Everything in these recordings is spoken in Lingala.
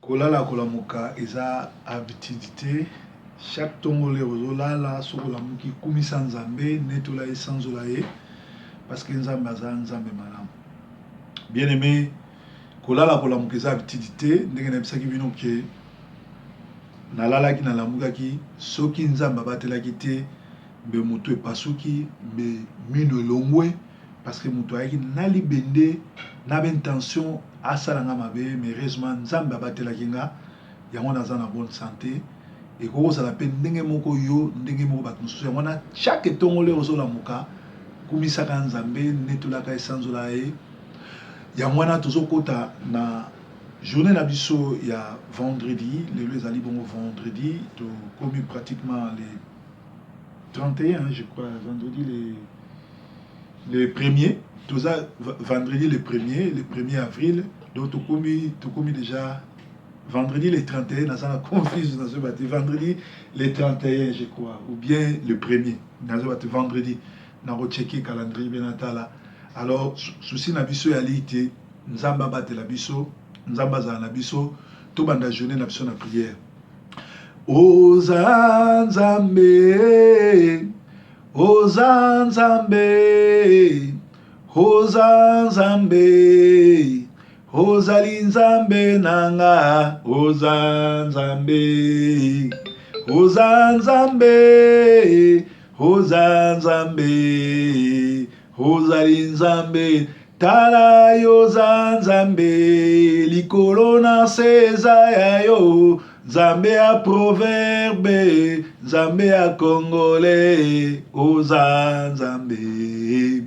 Kolala kolamuka eza habitude te. Chaque tongo lere ozolala soki olamuki kumisa Nzambe, netola ye, sanzola ye parce que Nzambe aza Nzambe malamu. Bien aimé, kolala kolamuka eza habitude te ndenge nayebisaki bino ke nalalaki nalamukaki soki Nzambe abatelaki te mbe motu epasuki mbe mino elongwe parce que moto ayaki na libende na ba intention asala nga mabe, mais heureusement Nzambe abatelaki nga, yango naza na bonne santé. Ekoki kozala mpe ndenge moko yo, ndenge moko bato mosusu. Yango wana chaque ntongo lero ozolamuka, kumisaka Nzambe, netolaka ye, sanzola ye. Yango wana tozokota na journée na biso ya vendredi. Lelo ezali bongo vendredi, tokomi pratiquement le 31, je crois, vendredi le premier. Toza vendredi le premier avril, donc tokomi déjà vendredi le 31. Naza na confuse, nazoyeba te, vendredi le 31, je crois, ou bien le premier, nazoyeba te. Vendredi nakochecker calendrier mpe natala. Alors, souci na biso yali te Nzambe abatela biso, Nzambe azala na biso. Tobanda journée na biso na prière. Oza Nzambe, oza Nzambe, oza Nzambe, ozali Nzambe na nga. Oza Nzambe, oza Nzambe, oza Nzambe, ozali Nzambe. Tala, yoza Nzambe, likolo na se eza ya yo. Nzambe ya proverbe, Nzambe ya Congolais, oza Nzambe,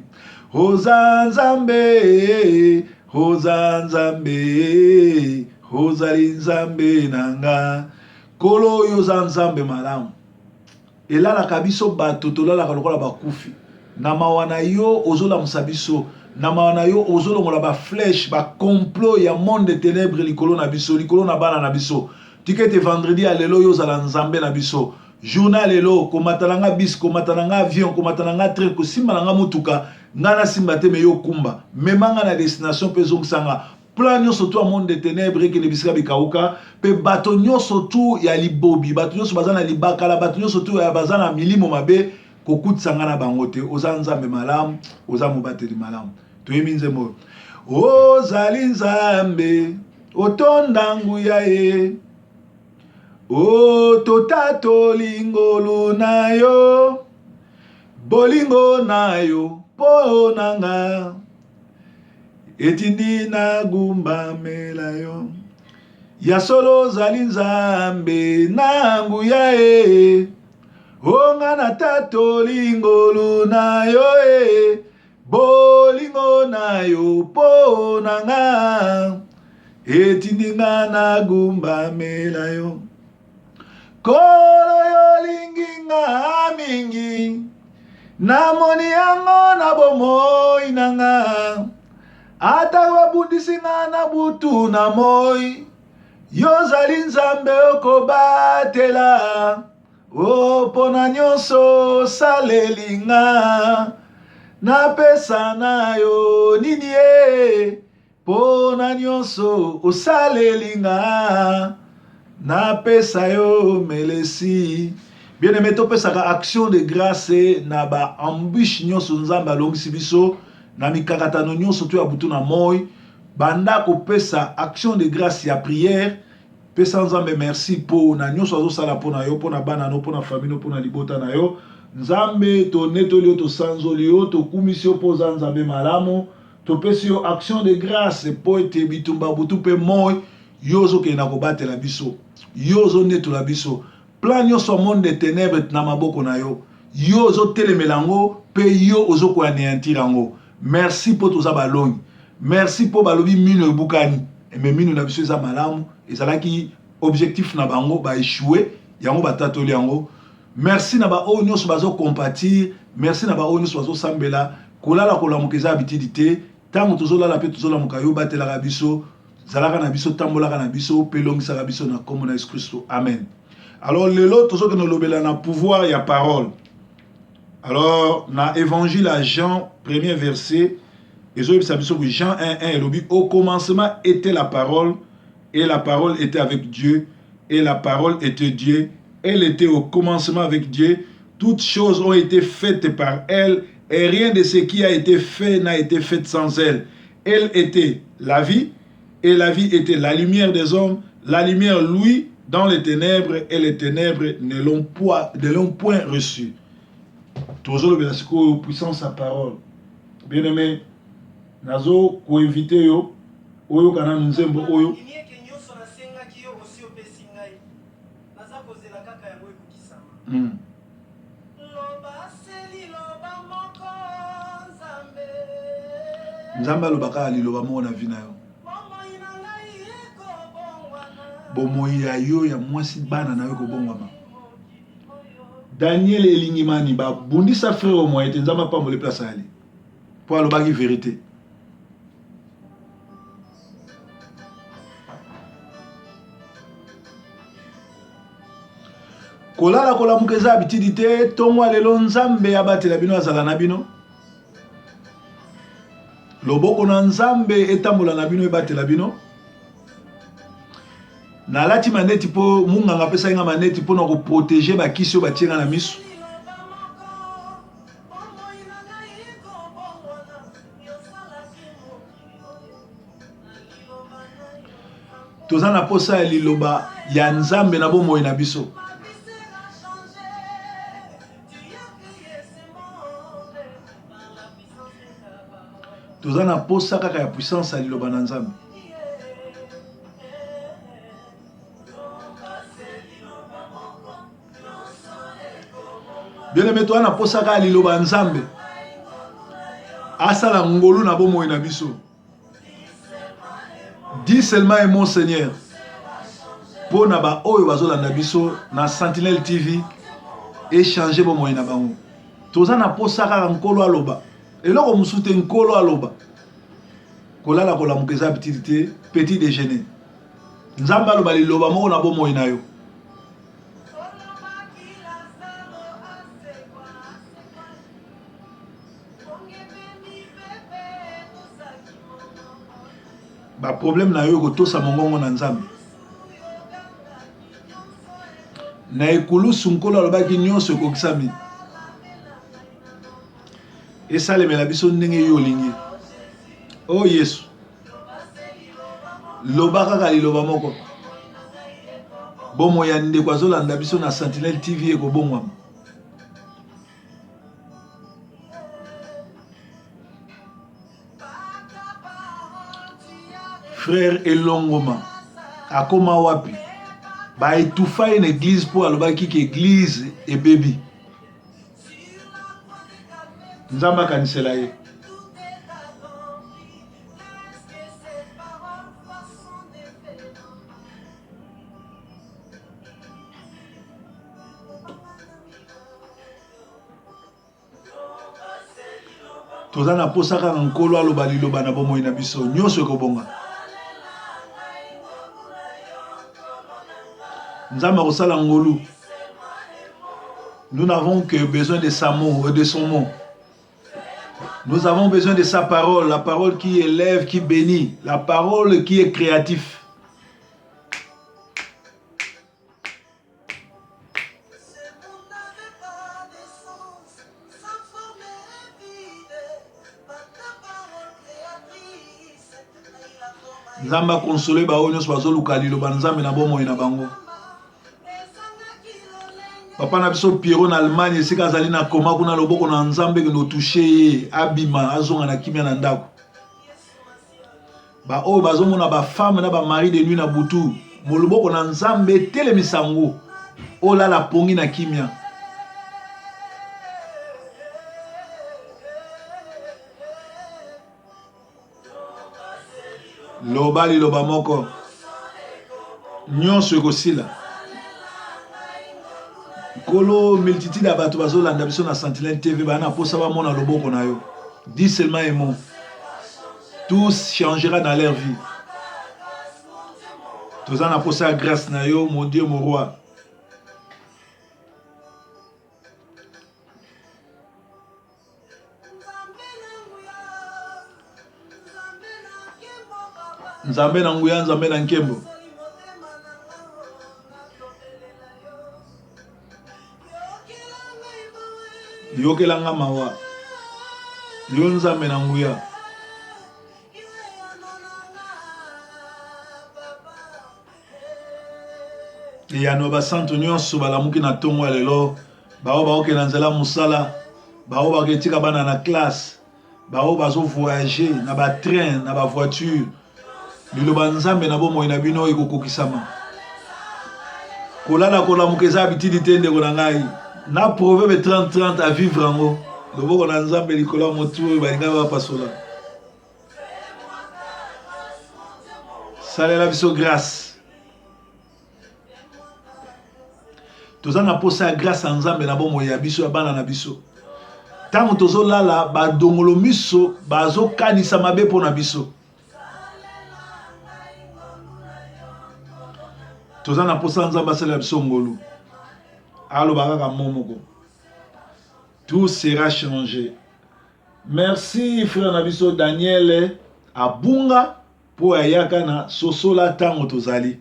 oza Nzambe, oza Nzambe, ozali Nzambe na nga. Nkolo oyo oza Nzambe malamu. Elalaka biso bato tolalaka lokola bakufi. Na mawa na yo ozolamusa biso, na mawa na yo ozolongola baflèche, bacomplot ya monde de ténèbre likolo na biso, likolo na bana na biso. Tika ete vendredi ya lelo yo ozala Nzambe na biso. Journée ya lelo, komata na nga bus, komata na nga avion, komata na nga train, kosimba na nga motuka, nga nasimba te, me yo kumba, mema nga na destination mpe ezongisa nga. Plan nyonso tu ya monde de ténèbre ekende bisika bikauka, mpe bato nyonso tu ya libobi, bato nyonso baza na libakala, bato nyonso tu ya baza na milimo mabe, kokutisa nga na bango te. Oza Nzambe malamu, oza mobateli malamu. Toyembi nzembo oyo: ozali Nzambe otonda nguya ye, o totatoli ngolu na yo, bolingo na yo mpo na nga etindi nagumbamela yo. Ya solo ozali Nzambe na nguya ye, o nga natatoli ngolu na yo e, bolingo na yo mpo na nga etindi nga nagumbamela yo. Nkolo, yolingi nga mingi, namoni yango na bomoi na nga. Ata babundisi nga na butu na moi, yozali Nzambe okobatela. O mpona nyonso osaleli nga, napesa na yo nini ye? Mpo na nyonso osaleli nga, napesa yo melesi. Bien aimé, topesaka action de grâce na baembûche nyonso Nzambe alongisi biso, na mikakatano nyonso to ya butu na moi. Banda kopesa action de grâce ya prière. Pesa Nzambe merci mpo na nyonso azosala mpo na yo, mpo na bana no, mpo na famille no, mpo na libota na yo. Nzambe, tonetoli yo, tosanzoli yo, tokumisi yo mpo oza Nzambe malamu. Topesi yo action de grâce mpo ete bitumba butu mpe moi, yo ozokende na kobatela biso, yo ozonetola biso. Plan nyonso ya monde de ténèbre na maboko na yo, yo ozotelemela yango mpe yo ozokoanéantir yango. Merci mpo toza balongi. Merci mpo balobi mino ebukani, me mino na biso eza malamu. Ezalaki objectif na bango, baéchoué yango, batatoli yango. Merci na baoyo nyonso bazocompatir, merci na baoyo nyonso bazosambela. Kolala kolamuka eza habitude te. Ntango tozolala mpe tozolamuka, yo batelaka biso, zalaka na biso, tambolaka na biso mpe elongisaka biso na nkombo na Yesu Kristo, amen. Alors, lelo tozokende olobela na pouvoir ya parole. Alors, na évangile ya Jean, premier verset ezoyebisa biso que Jean 1 1 elobi: "Au commencement était la parole." Et la parole était avec Dieu, et la parole était Dieu. Elle était au commencement avec Dieu. Toutes choses ont été faites par elle, et rien de ce qui a été fait n'a été fait sans elle. Elle était la vie, et la vie était la lumière des hommes. La lumière lui dans les ténèbres, et les ténèbres ne l'ont point, ne l'ont point reçue. Tozolobela sikoyo puissance ya parole. Bien aimé, nazo ko inviter yo oyoka nanu nzembo oyo. Nzambe aloba kaka liloba moko na vie na yo. Bomoi ya yo ya mwasi bana na yo ekobongwama. Daniel Elingimani babundisa frère moyen te Nzambe apambole place ayali po alobaki verite. Kolala kolamuka eza habitude te tongo ya lelo Nzambe abatela bino azala na bino. Loboko na Nzambe etambola na bino ebatela bino. Nalati maneti mpo munganga apesaki nga maneti mpo na koprotege bakisi oyo batie nga na miso. Toza na posa ya liloba ya Nzambe na bomoi na biso. Toza na posa kaka ya puissance ya liloba na Nzambe. Bien aimé, toza na posa kaka ya liloba ya Nzambe asala ngolu na bomoi na biso. Dis seulement un mot Seigneur. Mpo na baoyo bazolanda biso na Sentinelle TV échanger bomoi na bango. Toza na posa kaka Nkolo aloba. Eloko mosusu te Nkolo aloba. Kolala kolamuka eza habitude te, petit déjeuner. Nzambe aloba liloba moko na bomoi na yo. Ba problème na yo ekotosa mongongo na Nzambe. Na ekulusu Nkolo alobaki nyonso ekokisami. Esalemela biso ndenge yo olingi. O oh, Yesu, loba kaka liloba moko. Bomoi ya ndeko azolanda biso na Sentinelle TV ekobongwama. Frère Elongoma akoma wapi? Ba etufa ye na eglise po alobaki ke eglise ebebi. Nzambe akanisela ye. Toza na posa kaka Nkolo aloba liloba na bomoi na biso, nyonso ekobonga. Nzambe akosala ngolu. Nous n'avons que besoin de sa mot, de son mot. Nous avons besoin de sa parole, la parole qui élève, qui bénit, la parole qui est créative. Nzambe akonsole baoyo nyonso bazoluka liloba na Nzambe na bomoi na bango. Papa na biso Pierrot na Allemagne esika azali na koma kuna loboko na Nzambe ekende otushe ye abima azonga na kimia na ndako. Ba oyo bazomona ba femme na ba mari de nuit na butu, moloboko na Nzambe etelemisa yango, olala pongi na kimia. Loba liloba moko, nyonso ekosila. Nkolo, multitude ya bato bazolanda biso na Sentinelle TV, baa na posa bamona loboko na yo. Dis seulement un mot. Tout changera dans leur vie. Toza na posa ya grâce na yo, mon Dieu, mon roi. Nzambe na nguya, Nzambe na nkembo. Yokela nga mawa. Yo Nzambe na nguya. Eyano ya basantu nyonso balamuki na ntongo ya lelo, baoyo baokende na nzela mosala, baoyo baketika bana na classe, baoyo bazo voyager na ba train na ba voiture, liloba Nzambe na bomoi na bino ekokokisama. Kolala kolamuka eza bitidi te ndeko na ngai. Na proverbe 30 30 a vivre yango. Loboko na Nzambe likolo ya motu oyo balingaka bapasola. Salela biso grâce. Toza na posa ya grâce ya Nzambe na bomoi ya biso ya bana na biso. Ntango tozolala badongolo miso bazokanisa mabe mpo na biso. Toza na posa Nzambe asalela biso ngolu. Aloba kaka mo moko. Tout sera changé. Merci frère na biso Daniel abunga po ayaka na sosola tango tozali.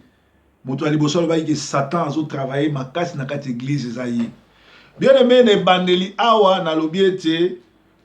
Moto ya liboso alobaki ke Satan azo travailler makasi na kati eglise eza ye. Bien aimé na ebandeli awa nalobi ete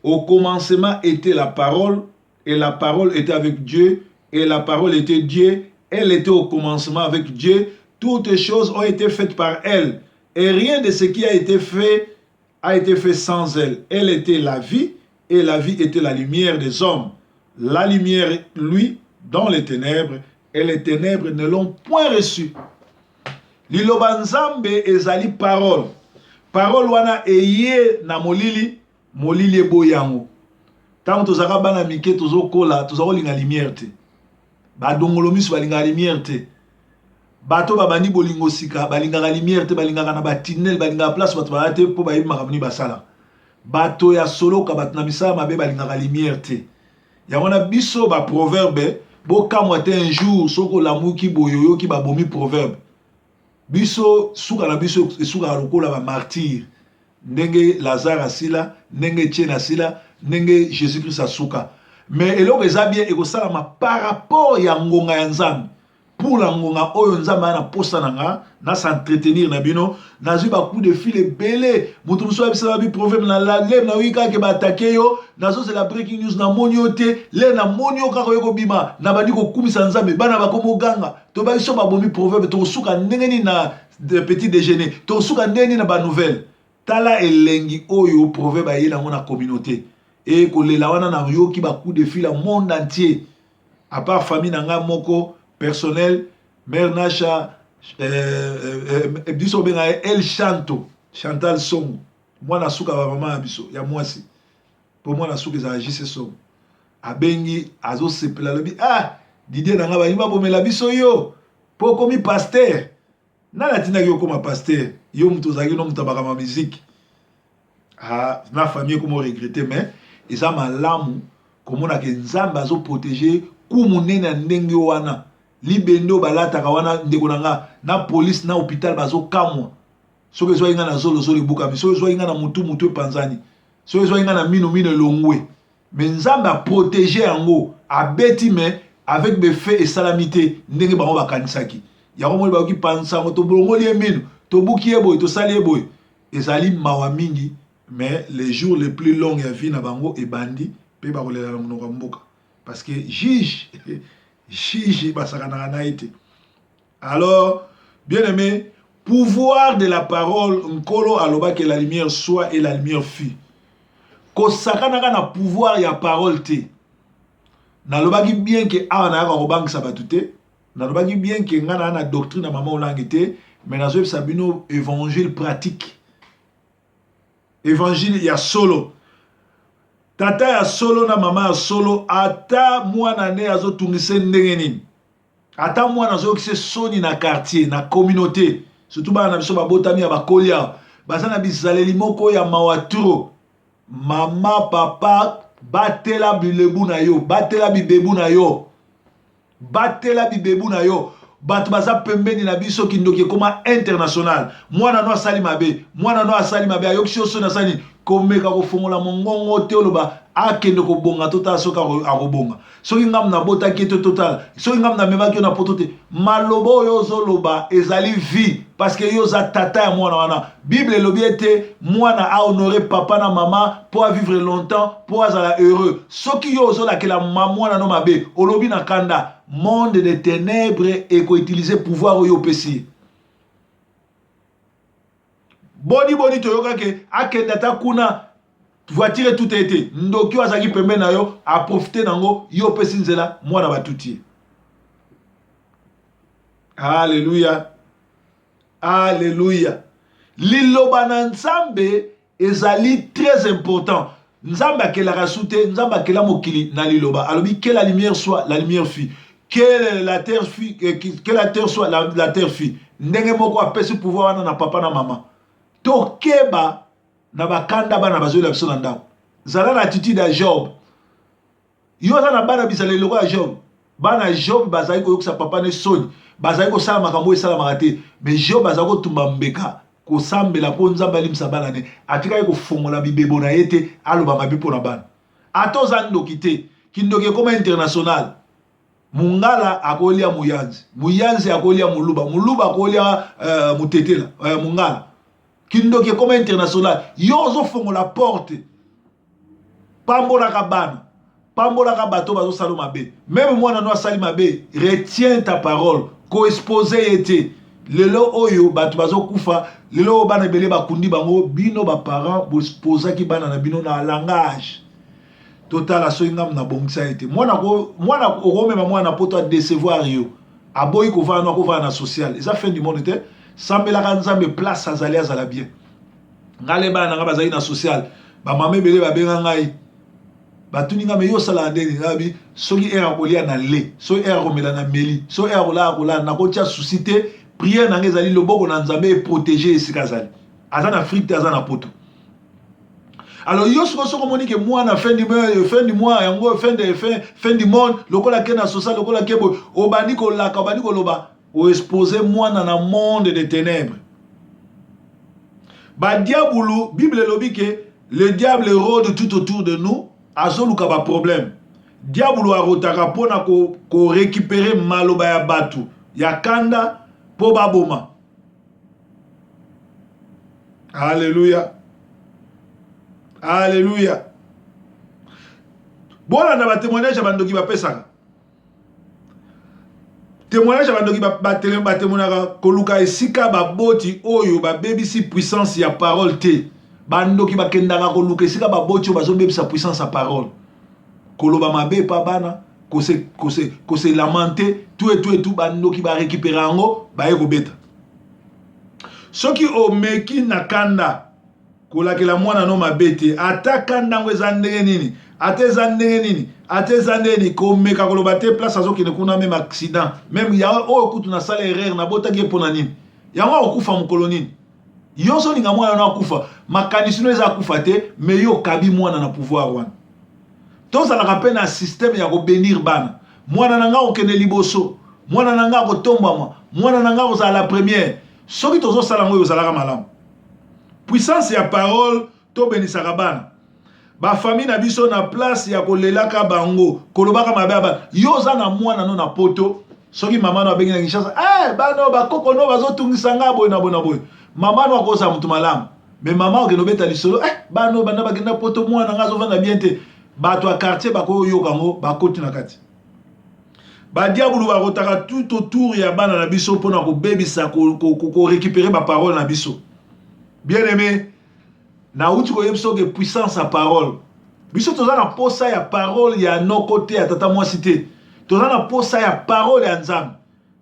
au commencement était la parole et la parole était avec Dieu et la parole était Dieu. Elle était au commencement avec Dieu. Toutes choses ont été faites par elle et rien de ce qui a été fait a été fait sans elle. Elle était la vie et la vie était la lumière des hommes. La lumière, lui, dans les ténèbres, et les ténèbres ne l'ont point reçu. Liloba Nzambe ezali parole. Parole wana eye na molili, molili eboyi yango. Tango tozalaka bana mike tozokola, toza kolinga lumière te. Badongolo miso balingaka lumière te. Bato babandi bolingo sika balingaka lumière te, balingaka na ba tunnel, balingaka place bato baya te mpo bayebi makambo nini basala. Bato ya soloka, bato na misala mabe balingaka lumière te. Yango wana biso ba proverbe bokamwa te un jour soki olamuki boye oyoki babomi proverbe. Biso suka na biso esukaka lokola ba martyrs ndenge Lazare asila, ndenge Etienne asila, ndenge Jesus Christ asuka. Mais eloko eza bien ekosalama par rapport ya ngonga ya Nzambe. Pour la ngonga oyo Nzambe aza na posa na nga na s'entretenir na bino, nazwi ba coup de fil ebele. Moto mosusu ayebisa nga bi proverbe na la lem na yoki kaka ke ba attaquer yo, nazozela breaking news na moni yo te, le na moni yo kaka oye kobima, na bandi kokumisa Nzambe, bana bakomi oganga. Tobaki so babomi proverbe tokosuka ndenge nini na petit déjeuner, tokosuka ndenge nini na ba nouvelles. Tala elengi oyo proverbe aye nango na communauté. E kolela wana na yoki ba coup de fil ya monde entier. À part famille na nga moko personnel, mère Nasha, biso obenga ye El Chanto, Chantal Songo, mwana suka ba mama ya biso ya mwasi. Po mwana suka ezala JC Songo. Abengi azosepela alobi ah Didier na nga balingi babomela biso yo po okomi pasteur. Nani atindaki yo okoma pasteur? Yo moto ozalaki no moto ya makambo ya musique. Ah, na famille ekomo regretter mais eza malamu komona ke Nzambe azo protéger ku munene ya ndenge wana. Libende oyo balataka wana ndeko na nga na police na hôpital bazokamwa. Soki ezwaki nga na zolo zolo ebukami, soki ezwaki nga na mutu mutu epanzani, soki ezwaki nga na mino mino elongwe. Mais Nzambe a protéger yango, abeti mais avec be fait esalami te ndenge bango bakanisaki. Yango moni bayoki panza yango tobolongoli ye mino, tobuki ye boye, tosali ye boye. Ezali mawa mingi mais les jours les plus longs ya vie na bango ebandi pe bakolela na monoko ya mboka parce que juge juge basakanaka na ye te. Alors bien aimé, pouvoir de la parole, Nkolo aloba que la lumière soit et la lumière fut. Kosakanaka na pouvoir ya parole te. Nalobaki bien que awa nayaka kobangisa bato te. Nalobaki bien que nga na na doctrine ya mama Olangi te, mais nazoyebisa bino évangile pratique. Évangile ya solo. Tata ya solo na mama ya solo, ata mwana ne azotungisa ndenge nini. Ata mwana azoyokisa soni na quartier, na communauté, surtout bana na biso babotami ya bakoli awa, baza na bizaleli moko ya mawa trop. Mama, papa, batela bilebu na yo, batela bibebu na yo. Batela bibebu na yo. Bato baza pembeni na biso, kindoki ekoma international. Mwana no asali mabe, mwana no asali mabe, ayokisi yo soni asali komeka kofongola mongongo te oloba akende kobonga totala soki akobonga. Soki ngambo nabotaki ye te totala, soki ngambo namemaki yo na poto te. Maloba oyo ozoloba ezali vie. Parce que yo oza tata ya mwana wana. Bible elobi ete mwana a honore papa na mama mpo a vivre longtemps, mpo azala heureux. Soki yo ozolakela mwana no mabe, olobi na kanda, monde de ténèbres ekoutilize pouvoir oyo opesi ye. Boni boni toyoka ke akende ata kuna voiture etuta ye te, ndoki oyo azalaki pembeni na yo aprofite nango, yo opesi nzela mwana batuti ye. Alleluya, alleluya. Liloba na Nzambe ezali très important. Nzambe akelaka su te, Nzambe akela mokili na liloba. Alobi que la lumière soit, la lumière fut. Que la terre fut, que la terre soit, la terre fut. Ndenge moko apesi pouvoir wana na papa na mama. Tokeba na bakanda bana bazoyela biso na ndako. Zala na attitude ya Job. Yo oza na bana bizaleli lokola Job. Bana Job bazali koyokisa papa ne soni, bazali kosala makambo oyo esalamaka te. Mais Job azali kotumba mbeka, kosambela mpo Nzambe alimbisa bana ne. Atikaki kofongola bibebo na ye te, aloba mabe mpo na bana. Ata oza ndoki te, kindoki ekoma international. Mungala akolia muyanzi, muyanzi akolia muluba, muluba akolia mutetela, mungala. Kindoki ekoma international. Yo ozofongola porte. Pambolaka bana, pambolaka bato bazosala mabe. Meme mwana no asali mabe, retiens ta parole, koexpose ye te. Lelo oyo bato bazokufa, lelo oyo bana ebele bakundi bango, bino ba parents boexposaki bana na bino na langage. Totala soki ngamu nabongisa ye te. Mwana mwana okomema mwana poto a décevoir yo. Aboyi kovanda no akovanda na social. Eza fin du monde te. Sambelaka Nzambe place azali azala bien. Ngale bana nanga bazali na social. Ba mama ebele babenga ngai. Batuni nga me yo osala ndeni ngabi soki heure ya kolia na le, soki heure ya komela na meli, soki heure ya kolala kolala, nakotia souci te. Prière na ngai ezali loboko na Nzambe e protéger esika azali. Aza na Afrique te, aza na poto. Alors yo siko soko omoni ke mwana fin du mois, fin du mois yango fin de fin, fin du monde lokola ke na social lokola ke boye, obandi kolaka, obandi koloba, oexpose mwana na monde de ténèbres. Ba diabulu, Bible elobi ke le diable rôde tout autour de nous, azoluka ba problème. Diabulu arotaka mpona ko, ko récupérer maloba ya bato ya kanda mpo baboma. Alléluia. Alléluia. Bolanda ba témoignage ya bandoki bapesaka. Témoignage ya bandoki batemonaka koluka esika baboti oyo babebisi puissance ya parole te. Bandoki bakendaka koluka esika baboti oyo bazobebisa puissance ya parole. Koloba mabe epa bana, kose, kose, kose lamenter, tout et tout et tout, bandoki ba récupérer yango, baye kobeta. Soki omeki na kanda kolakela mwana no mabe te, ata kanda yango eza ndenge nini, ata eza ndenge nini, ata eza ndenge nini, komeka koloba te place azokende kuna, meme accident, meme ya oyo kutu nasala erreur, nabotaki ye mpona nini, yango akokufa mokolo nini. Yo ozolinga mwana no akufa, makanisi no eza akufa te, mais yo okabi mwana na pouvoir wana. Tozalaka mpe na système ya kobenir bana. Mwana na nga akokende liboso, mwana na nga akotombwama, mwana na nga akozala la première. Soki tozosala yango, ozalaka malamu. Puissance ya parole, tobenisaka bana. Ba famille na biso na place ya kolelaka bango, kolobaka mabe ya bana. Yo oza na mwana no na poto, soki mama no abengi na Kinshasa, bana oyo bakoko no bazotungisa nga boye na boye na boye. Mama no akozala moto malamu, mais mama okende obeta lisolo, bana oyo banda bakenda poto, mwana nga azovanda bien te. Bato ya quartier bakoyoka yango, bakoti na kati. Ba diabulu bakotaka tout autour ya bana na biso mpona kobebisa, korécupérer ba parole na biso. Bien aimé, nauti koyebisa ke puissance ya parole. Biso toza na posa ya parole ya noko te, ya tata mwasi te. Toza na posa ya parole ya Nzambe.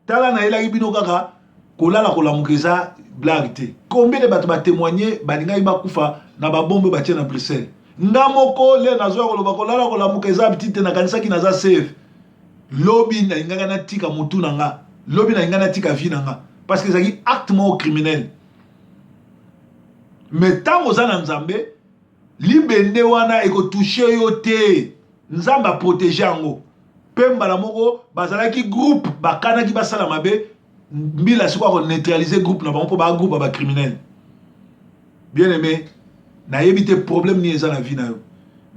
Tala nayelaki bino kaka kolala kolamuka eza blague te. Combien de bato batémoigner balingaki bakufa na babombe batie na Bruxelles. Nga moko le nazwa koloba kolala kolamuka eza petit te, nakanisaki naza safe. Lobi nalingaka natika motu na nga, lobi nalingaka natika vie na nga, parce que ezalaki acte moko criminel. Mais ntango oza na Nzambe, libende wana ekotouche yo te. Nzambe aprotege yango. Mpe mbala moko bazalaki groupe bakanaki basala mabe, mbila sikoyo akoneutraliser groupe na bango mpo ba groupe ya bacriminel. Bien aimé, nayebi te problème nini eza na vie na yo,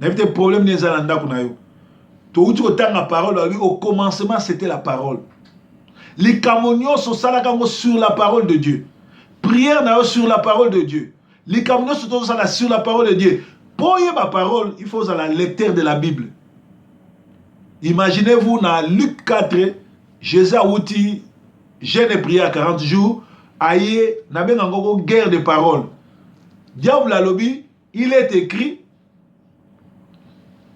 nayebi te problème nini eza na ndako na yo. Touti kotanga parole, balobi au commencement c'était la parole. Likambo nyonso osalaka yango sur la parole de Dieu. Prière na yo sur la parole de Dieu. Likambo nyonso tozosala sur la parole de Dieu. Mpo oyeba parole, il faut ozala lecteur de la Bible. Imaginez-vous na Luc 4, Jésus awuti jeûne et prière 40 jours, aye nabenga ngo guerre de parole. Diable alobi, il est écrit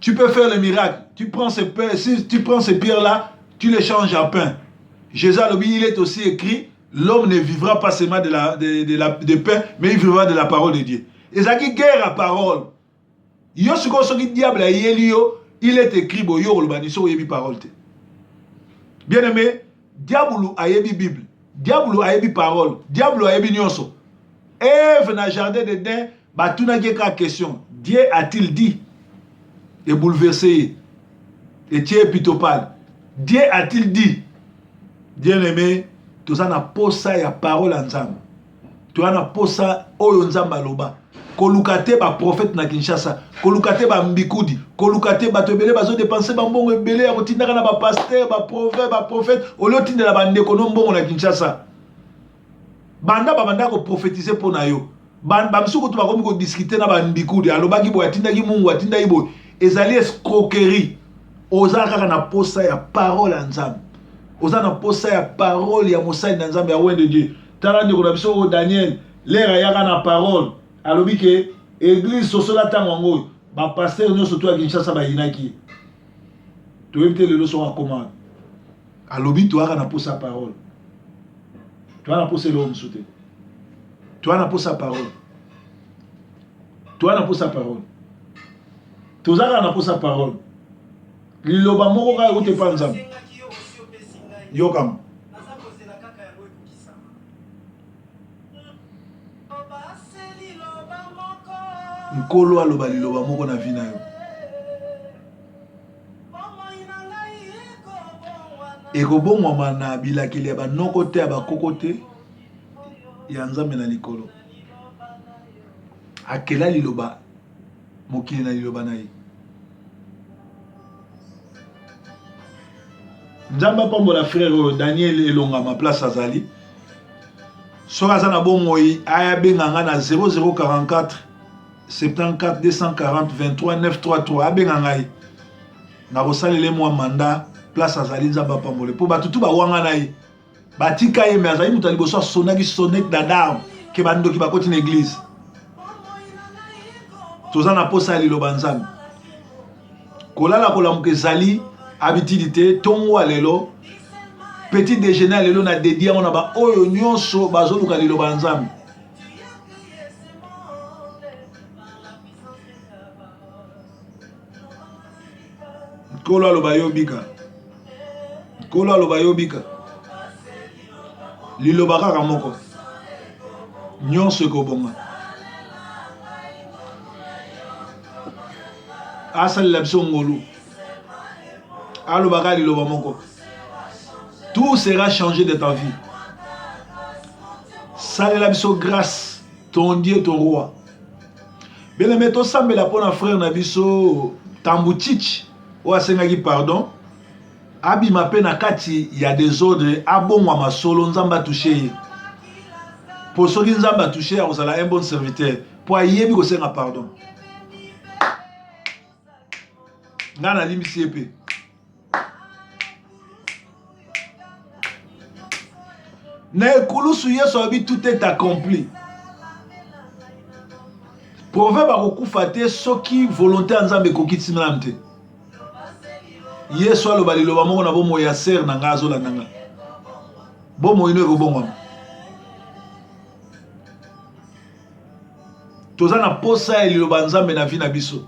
tu peux faire le miracle. Tu prends ces, si tu prends ces pierres-là, tu les changes en pain. Jésus alobi, il est aussi écrit, l'homme ne vivra pas seulement de la, de, de la, de pain, mais il vivra de la parole de Dieu. Ezalaki guerre à parole. Yo sikoyo soki diable ayeli yo, il est écrit boye yo koloba ni soki oyebi parole te. Bien aimé, diable ayebi Bible, diable ayebi parole, diable ayebi nyonso. Ève na jardin d'Eden batunaki ye kaka question, Dieu a-t-il dit? E bouleverser ye. Etie ye pitopale. Dieu a-t-il dit? Bien aimé, toza na posa ya parole ya Nzambe. Toza na posa oyo Nzambe aloba. Koluka te ba prophète na Kinshasa, koluka te ba mbikudi, koluka te bato ebele bazo dépenser ba mbongo ebele ya kotindaka na ba pasteur, ba prophète, ba prophète, olio tindela ba ndeko no mbongo na Kinshasa. Banda babanda ko prophétiser mpo na yo. Ba misusu kutu bakomi ko discuter na ba mbikudi, alobaki boye, atindaki mungu, atindaki boye. Ezali escroquerie. Oza kaka na posa ya parole ya Nzambe. Oza na posa ya parole ya mosali na Nzambe ya oint de Dieu. Tala ndeko na biso oyo Daniel, lere ayaka na parole, alobi ke église sosola ntango yango oyo ba pasteur nyonso to ya Kinshasa bayinaki ye. Toyebi te lelo soko akoma. Alobi toyaka na posa ya parole. Toya na posa eloko mosusu te. Toya na posa parole. Toya na posa parole. Toza kaka na posa parole. Liloba moko kaka euti epa Nzambe. Yokama. Nkolo aloba liloba moko na vie na yo. Ekobongwama na bilakeli ya banoko te ya bakoko te ya Nzambe na likolo. Akela liloba mokili na liloba na ye. Nzambe apambola frère oyo Daniel Elongama place azali. Soki aza na bomoi aya benga nga na 0044 74 240 23 933 abenga ngai nakosalela ye mwa mandat place azali Nzambe apambole mpo bato tu bawangana ye batika ye me azali moto ya liboso asonaki sonnette d'alarme ke bandoki bakoti na eglise toza na posa ya liloba nzambe kolala kolamuka ezali habitude te ntongo ya lelo petit déjeuner ya lelo na dedi yango na baoyo nyonso bazoluka liloba ya nzambe Nkolo aloba yo bika. Nkolo aloba yo bika. Liloba kaka moko. Nyonso ekobonga. Asalela biso ngolu. Aloba kaka liloba moko. Tout sera changé de ta vie. Salela biso grâce, ton Dieu, ton roi. Bien aimé, tosambela mpo na frère na biso Tambu Chichi oyo asengaki pardon abima mpe na kati ya desordre abongwama solo Nzambe atouche ye mpo soki Nzambe atouche ye akozala un bon serviteur mpo ayebi kosenga pardon. Ngai nalimbisi ye mpe. Na ekulusu Yesu alobi tout est accompli. Proverbe akokufa te soki volonté ya Nzambe ekokisi nanu te. Yesu aloba liloba moko na bomoi ya sœur na ngai azolanda ngai. Bomoi no ekobongwama. Toza na posa ya liloba Nzambe na vie na biso.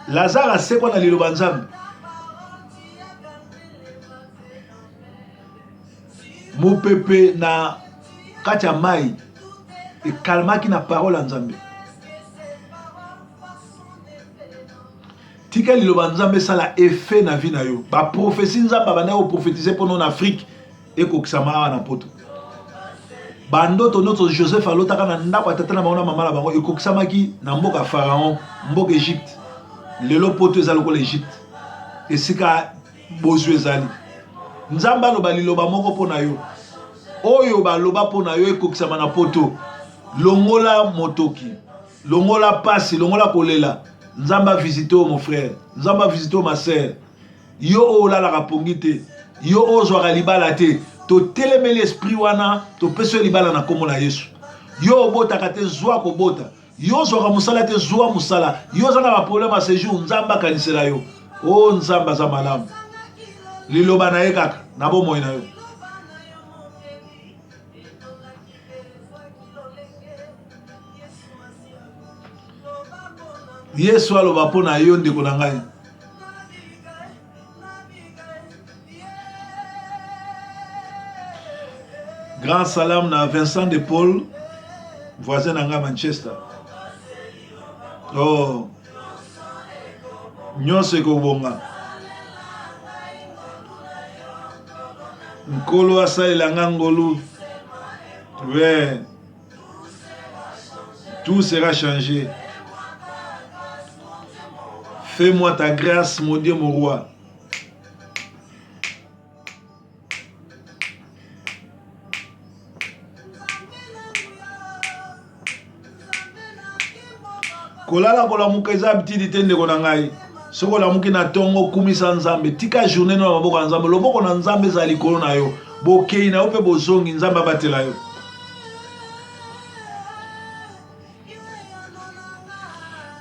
Lazare asekwa na liloba Nzambe. Mopepe na kati ya mai ekalmaki na parole ya Nzambe. Tika liloba Nzambe esala effet na vie na yo. Ba prophetie Nzambe abandaki ko prophétiser mpo na Afrique ekokisama awa na poto. Ba ndoto nyoso Joseph alotaka na ndako ya tata na bango na mama na bango ekokisamaki na mboka Pharaon, mboka Egypte. Lelo poto eza lokola Egypte, esika bozwi ezali. Nzambe aloba liloba moko mpo na yo. Oyo baloba mpo na yo ekokisama na poto. Longola motoki, longola pasi, longola kolela. Nzambe a visite yo mon frère, Nzambe a visite yo ma sœur. Yo oyo olalaka pongi te, yo oyo ozwaka libala te, totelemeli esprit wana, topesi yo libala na nkombo na Yesu. Yo obotaka te, zwa kobota. Yo ozwaka mosala te, zwa mosala. Yo oza na ba problème ya séjour, Nzambe akanisela yo. O oh, Nzambe aza malamu. Liloba na ye kaka na bomoi na yo. Yesu aloba mpo na yo ndeko na ngai. Grand salam na Vincent de Paul, voisin na ngai Manchester. Oh, nyonso ekobonga. Nkolo asalela nga ngolu. Ouais. Tout sera changé. Fais-moi ta grâce, mon Dieu, mon roi. Kolala kolamuka eza habitude te ndeko na ngai. Soki olamuki na ntongo kumisa Nzambe, tika journée no na maboko ya Nzambe. Loboko na Nzambe ezala likolo na yo. Bokei na yo mpe bozongi, Nzambe abatela yo.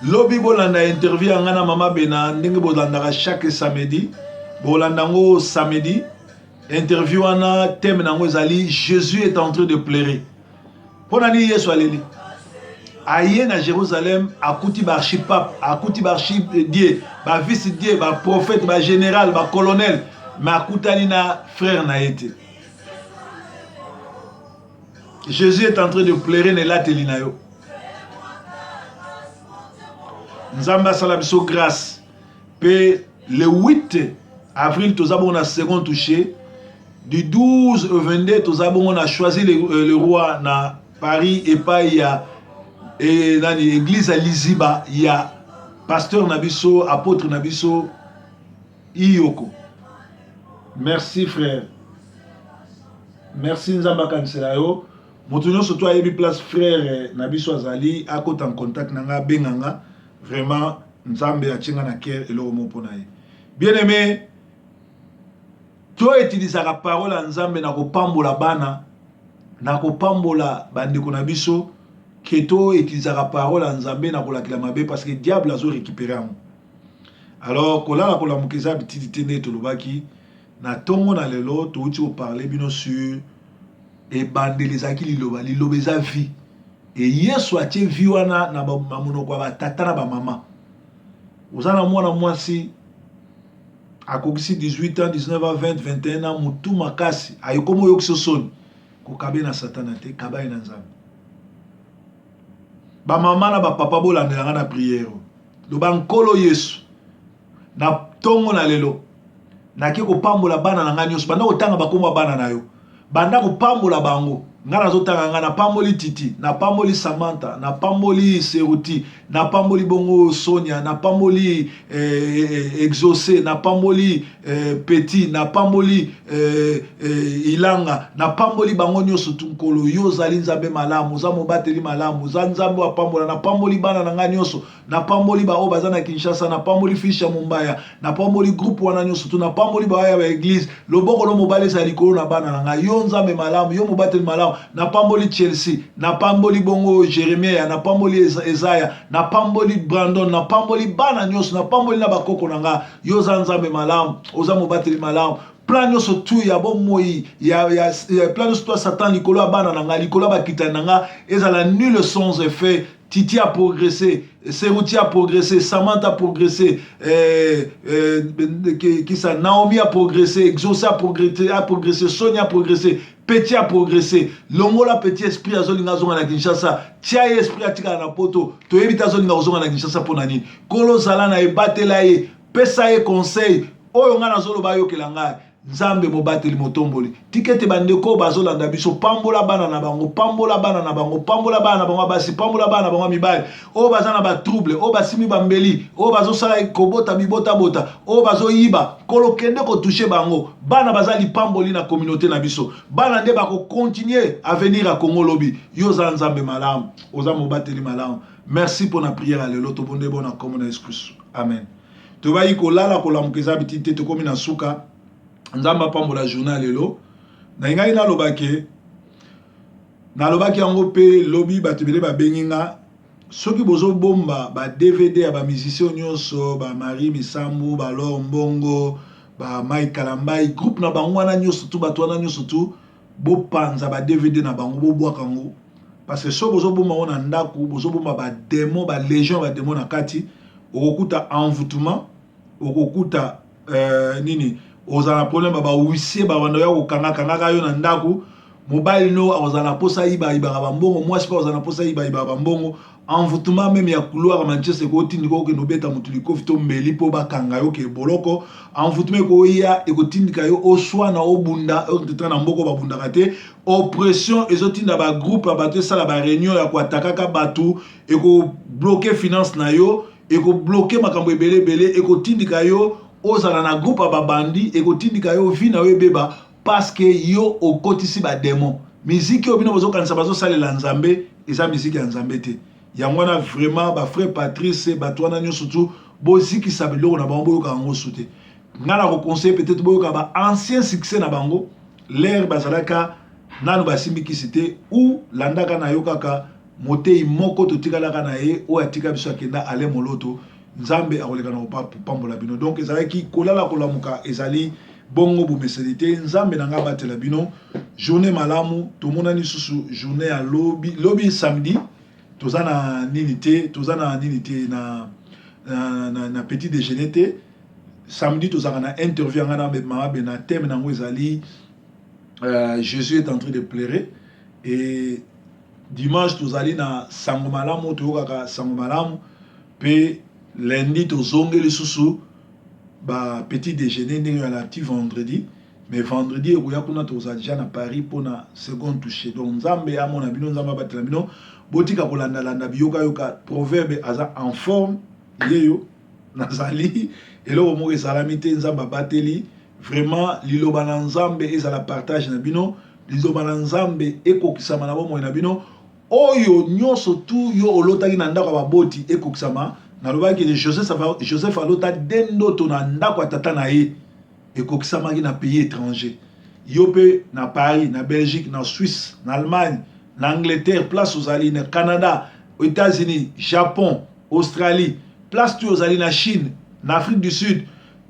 Lobi bolanda interview ya ngai na mama Bena ndenge bolandaka chaque samedi. Bolanda yango samedi. Interview wana thème na yango ezali Jésus est en train de pleurer. Mpo na nini Yesu aleli? Aye na Jérusalem akuti ba archipape, akuti ba archidie, ba vice-die, ba prophète, ba général, ba colonel, mais akutani na frère na ye te. Jésus est en train de pleurer na elateli na yo. Nzambe asala biso grâce. Pe le 8 avril toza bongo na second touché du 12 au 22 toza bongo na choisi le, euh, le roi na Paris epai ya e, nani église ya Liziba ya pasteur na biso apôtre na biso Iyoko. Merci frère. Merci Nzambe akanisela yo. Moto nyonso to ayebi place frère na biso azali akota en contact na nga abenga nga vraiment Nzambe atie nga na cœur eloko moko mpo na ye. Bien aimé, to utilisaka parole ya Nzambe na kopambola bana, na kopambola bandeko na biso, ke to utilisaka parole ya Nzambe na kolakela mabe parce que diable azo récupérer yango. Alors kolala kolamuka eza habitude te nde tolobaki na tongo na lelo touti koparle bino sur ebandeli ezalaki liloba, liloba eza vie. Et Yesu atie vie wana na monoko ya ba tata na ba mama. Oza na mwana mwasi akokisi 18 ans, 19 ans, 20, 21 ans, mutu makasi, ayekomi oyokisi soni. Kokabe na Satana te, kaba ye na Nzambe. Ba mama na ba papa bolandela nga na prière. Loba Nkolo Yesu na tongo na lelo nake kopambola bana na ngai nyonso. Banda kotanga bakombo ya bana na yo. Banda kopambola bango. Ngai nazotanga ngai napamboli Titi, napamboli Samantha, napamboli Seruti, napamboli bongo Sonia, napamboli eh, eh, Exaucé, napamboli eh, Petit, napamboli eh, eh, Ilanga, napamboli bango nyonso tu. Nkolo, yo ozali Nzambe malamu, oza mobateli malamu, oza Nzambe oyo apambola. Napamboli bana na ngai nyonso, napamboli baoyo baza na Kinshasa, napamboli Fisha Mombaya, napamboli groupe wana nyonso tu, napamboli baoyo ya baeglise. Loboko no mobali ezala likolo na bana na ngai. Yo Nzambe malamu, yo mobateli malamu. Napamboli Chelsea, napamboli bongo Jeremia, napamboli Ezaya, napamboli Brandon, napamboli bana nyonso, napamboli na bakoko na ngai. Yo oza Nzambe malamu, oza mobateli malamu. Plan nyonso tu ya bomoi ya, ya, ya plan nyonso tu ya Satan likolo ya bana na ngai, likolo ya bakitani na ngai ezala nul sans effet. Titi a progressé, Seruti a progressé, Samantha a progressé, euh, euh, qui, qui ça, Naomi a progressé, Exaucé a progressé, a progressé, Sonia a progressé, Petit a progressé. Longola petit esprit azolinga azonga na Kinshasa. Tia ye esprit atikala na poto. Toyebi te azolinga kozonga na Kinshasa mpo na nini. Kolo zala na ye, batela ye, pesa ye conseil. Oyo ngai nazoloba ayokela ngai. Nzambe mobateli motomboli, tika ete bandeko oyo bazolanda biso, pambola bana na bango, pambola bana na bango, pambola bana na bango ya basi, pambola bana na bango ya mibali, oyo baza na batrouble, oyo basimbi bambeli, oyo bazosala kobota bibotabota, oyo bazoyiba. Nkolo, kende kotoucher bango. Bana baza lipamboli na communauté na biso. Bana nde bakocontinuer avenir ya Kongo lobi. Yo oza Nzambe malamu, oza mobateli malamu. Merci mpo na prière ya lelo. Tobonde bona nkombo na Yesu Kristu, amen. Tobayi kolala kolamuka eza biti te. Tokomi na suka. Nzambe apambola journée ya lelo. Nalingaki naloba ke nalobaki yango mpe lobi, bato ebele babengi nga. Soki bozobomba ba DVD ya bamusicien nyonso, bamarie Misambu, balor Mbongo, bamai Kalambai, groupe na bango wana nyonso tu, bato wana nyonso tu, bopanza ba DVD na bango, bobwaka yango, parce que soki bozobomba yango na ndako, bozobomba badémon, balégion ya badémon na kati. Okokuta envoûtement, okokuta nini, ozala na problème ya bahuissier, babanda ya kokangakangaka yo na ndako. Mobali no akozala na mposa ayibayibaka bambongo, mwasi mpe akozala na mposa ayibayibaka bambongo. Envoûtement même ya couloir ya Manchester ekotindika okende obeta motu likofi to mbeli mpo bakanga yo ke boloko. Envoûtement ekoya, ekotindika yo oswana, obunda okende na mboka babundaka te. Oppression ezotinda bagroupe ya bato esala baréunion ya koatakaka bato, ekobloquer finance na yo, ekobloquer makambo ebele ebele, ekotindika yo ozala na groupe ya babandi, ekotindika yo vie na yo ebeba, parce que yo okotisi badémon. Miziki oyo bino bozokanisa bazosalela Nzambe, eza miziki ya Nzambe te. Yango wana vraiment, bafrère Patrice, bato wana nyonso tu, bozikisa biloko na bango, boyoka yango su te. Ngai na koconseiller peut-être boyoka ba ancien succès na bango, l'heure bazalaka nanu basimbikisi te, ou landaka na yo kaka motei moko totikalaka na ye, oyo atika biso akenda, ale moloto. Nzambe akoleka na kopambola bino. Donc ezalaki kolala kolamuka, ezali bongo bomeseli te. Nzambe na ngai abatela bino. Journée malamu. Tomonani lisusu journée ya lobi. Lobi samedi toza na nini te, toza na nini te, na petit déjeuner te. Samedi tozalaka na interview yanga na mama Bena. Thème nango ezali Jésus est en train de pleurer. Et dimanche tozali na sango malamu, toyokaka sango malamu. Mpe lundi tozongi lisusu ba petit déjeuner ndenge ya la petit vendredi. Mais vendredi ekoya kuna, tozala déjà na Paris mpona seconde touche. Donc Nzambe amona bino, Nzambe abatela bino. Botika kolandalanda biyokayoka. Proverbe aza en forme, yeyo nazali eloko moko ezalami te. Nzambe abateli vraiment. Liloba na Nzambe ezala partage na bino, liloba na Nzambe ekokisama na bomoi na bino. Oyo nyonso tu yo olotaki na ndako ya baboti ekokisama. Nalobaki Joseph alota de ndoto na ndako ya tata na ye, ekokisamaki na pays étranger. Yo mpe na Paris, na Belgique, na Suisse, na Allemagne, na Angleterre, place ozali, na Canada, États-Unis, Japon, Australie, place tu ozali, na Chine, na Afrique du Sud,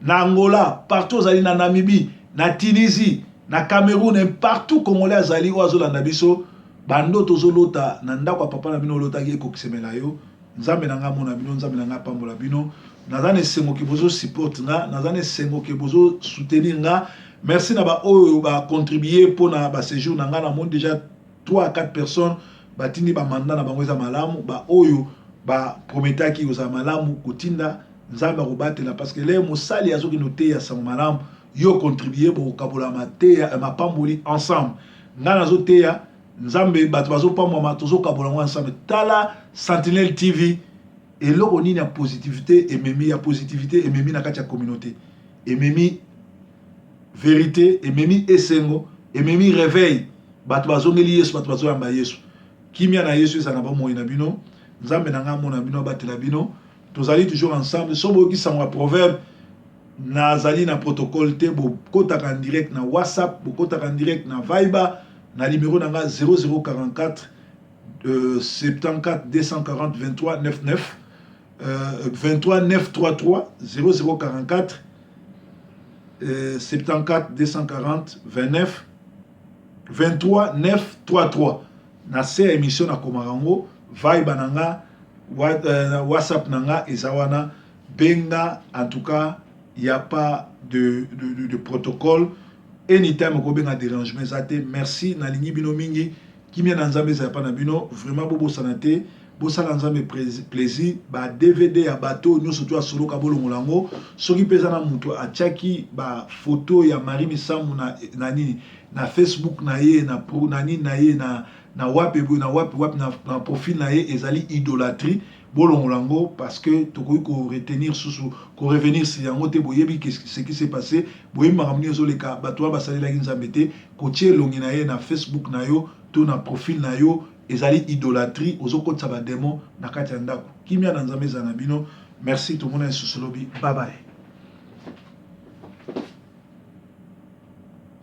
na Angola, partout ozali, na Namibie, na Tunisie, na Cameroun, partout Congolais azali oyo azolanda biso, bandoto ozolota na ndako ya papa na bino, olotaki, ekokisemela yo. Nzambe na ngai amona bino, Nzambe na ngai apambola bino. Naza na esengo ke bozosupporter nga, naza na esengo ke bozosoutenir nga. Merci na baoyo bacontribuer mpona baséjour na ngai. Namoni déjà 3 à 4 personnes batindi bamandat na bango, eza malamu. Baoyo baprometaki kozala malamu kotinda, Nzambe akobatela, parce que le mosali azokende oteya sango malamu, yo contribue, bokokabola mateya mapamboli ensemble. Ngai nazoteya Nzambe, bato bazopambwama, tozokabola yango ensemble. Tala Sentinelle TV, eloko nini ya positivité ememi, ya positivité ememi na kati ya communauté? Ememi vérité, ememi esengo, ememi réveil. Bato bazongeli Yesu, bato bazoyamba Yesu. Kimia na Yesu ezala na bomoi na bino. Nzambe na ngai amona bino, abatela bino. Tozali toujours ensemble. So boyoki sango ya Proverbe, nazali na protocole te. Bokotaka en direct na WhatsApp, bokotaka en direct na Viber na numéro na nga 0044 74 240 23 99 23 933, 0044 74 240 29 23 933. Na se ya émission nakomaka yango. Viber na nga, WhatsApp na nga eza wana, benga. En tout cas, il y a pas de protocole. Anytime okobenga, dérangement eza te. Merci, nalingi bino mingi. Kimia na Nzambe ezala mpa na bino. Vraiment, bobosana te. Bosala Nzambe plaisir. Ba DVD ya bato oyo nyonso to asoloka, bolongola yango. Soki mpe eza na moto atiaki bafoto ya Marie Misamu na nini, na Facebook na ye, na nini na ye, na wapi boye, na wapi wapi, na profil na ye, ezali idolâtrie. Bolongola yango, parce que tokoki koretenir susu, korevenir si yango te. Boyebi ce qui s'est passé, boyebi makambo nini ezoleka. Bato wana basalelaki Nzambe te. Kotia elongi na ye na Facebook na yo to na profil na yo ezali idolâtrie. Ozokotisa badémon na kati ya ndako. Kimia na Nzambe ezala na bino. Merci, tomona lisusu lobi. Bye bye.